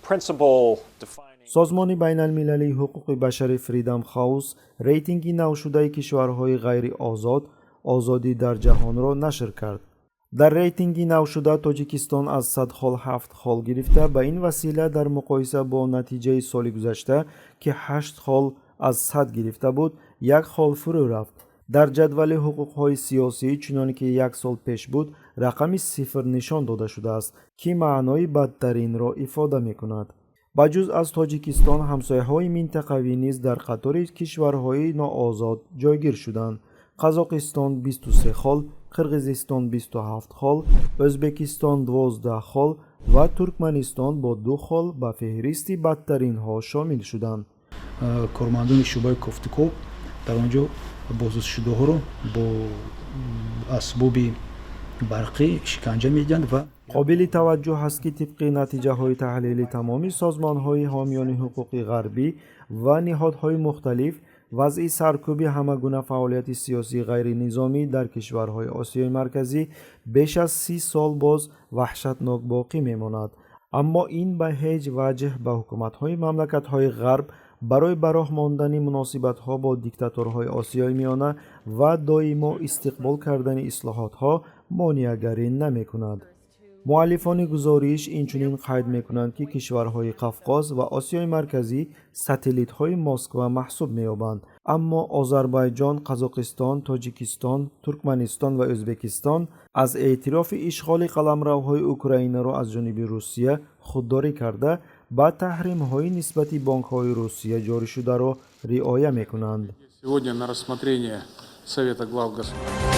Principle defining Созмони байналмилалии ҳуқуқи башари Freedom House рейтинги навшудаи кишварҳои ғайриозод, озодӣ дар ҷаҳонро нашр кард. Дар рейтинги навшуда Тоҷикистон аз 100 хол 7 хол гирифта, ба ин васила дар муқоиса бо натиҷаи соли гузашта, ки 8 хол аз 100 гирифта буд, як хол фурӯ рафт. Дар ҷадвали ҳуқуқҳои сиёсӣ, чуноне ки як сол пеш буд, рақами сифр нишон дода шудааст, ки маънои бадтаринро ифода мекунад. Ба ҷуз аз Тоҷикистон, ҳамсояҳои минтақавӣ низ дар қатори кишварҳои ноозод ҷойгир шуданд: Қазоқистон 23 хол, Қирғизистон 27 хол, Ӯзбекистон 12 хол ва Туркманистон бо 2 хол ба феҳристи бадтаринҳо шомил шуданд. Кормандони шӯъбаи кофтукоб дар он ҷо боздоштшудаҳоро бо асбоби барқӣ шиканҷа медиҳанд ва Қобили таваҷҷӯҳ аст, ки тибқи натиҷаҳои таҳлили тамоми созмонҳои ҳомиёни ҳуқуқи ғарбӣ ва ниҳодҳои мухталиф, вазъи саркӯби ҳама гуна фаъолияти сиёсии ғайринизомӣ дар кишварҳои Осиёи Марказӣ беш аз 30 сол боз ваҳшатнок боқӣ мемонад. Аммо ин ба ҳеҷ ваҷҳ ба ҳукуматҳои мамлакатҳои ғарб барои ба роҳ мондани муносибатҳо бо диктаторҳои Осиёи Миёна ва доимо истиқбол кардани ислоҳотҳо монеагарӣ намекунад. Муаллифони гузориш инчунин қайд мекунанд, ки кишварҳои Қавқоз ва Осиёи Марказӣ сателлитҳои Москва маҳсуб меёбанд, аммо Озарбойҷон, Қазоқистон, Тоҷикистон, Туркманистон ва Ӯзбекистон аз эътирофи ишғоли қаламравҳои Украинаро аз ҷониби Русия худдорӣ карда, ба таҳримҳои нисбати бонкҳои Русия ҷорӣшударо риоя мекунанд. Сегодня на рассмотрение Совета глав государств.